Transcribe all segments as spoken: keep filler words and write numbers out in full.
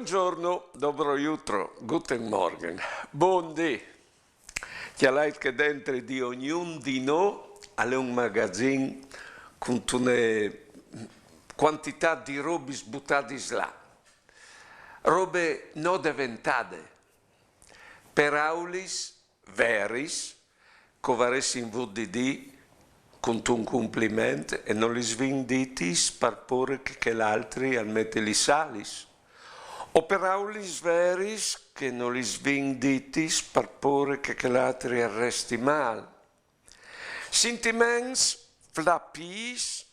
Bongiorno, dobro jutro, guten Morgen, bundì. Cjalait che dentri di ognun di nô al è un magazin cuntune cuantitât di robis butadis là. Robe no deventade, peraulis veris che o varessin vût di dî cuntun cumpliment e no lis vin ditis par pôre che chel altri al meti lis alis, o peraulis veris che no lis vin ditis par pôre che chel altri al resti mâl. Sintiments flapîts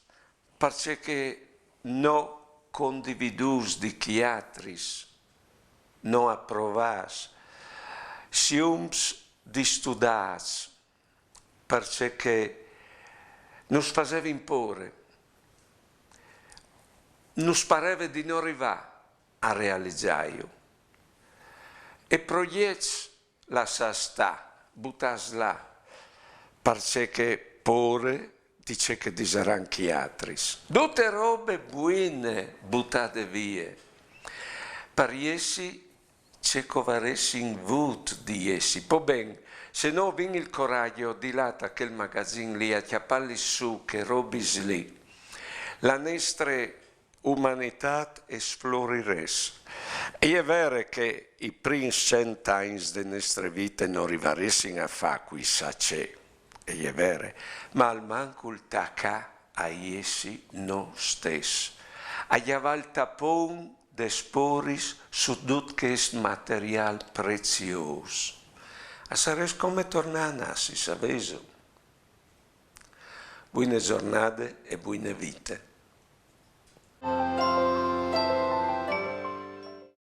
parcè che no condividûts di chei altris, no aprovâts, siums distudâts, parcè che nus fasevin pôre, nus pareve di no rivâ a realizâju. E progjets lassâts stâ, butâts là, parcè che pôre di ce che disaran chei altris. Dute robe buine butade vie, par jessi ce che o varessin vût di jessi. Po ben, se no o vin il coragjo di lâ ta chel magazin li a cjapâlis sù chês robis li, la nestre umanitât e sflorirès. E je vere che i prins cent agns de nestre vite no rivaressin a fâ cuissà ce, e je vere, ma almancul tacâ a jessi nô stes, a gjavâ il tapon des pôris su dut chest materiâl preziôs. A sarès come tornâ a nassi, savêso? Buine zornade e buine vite.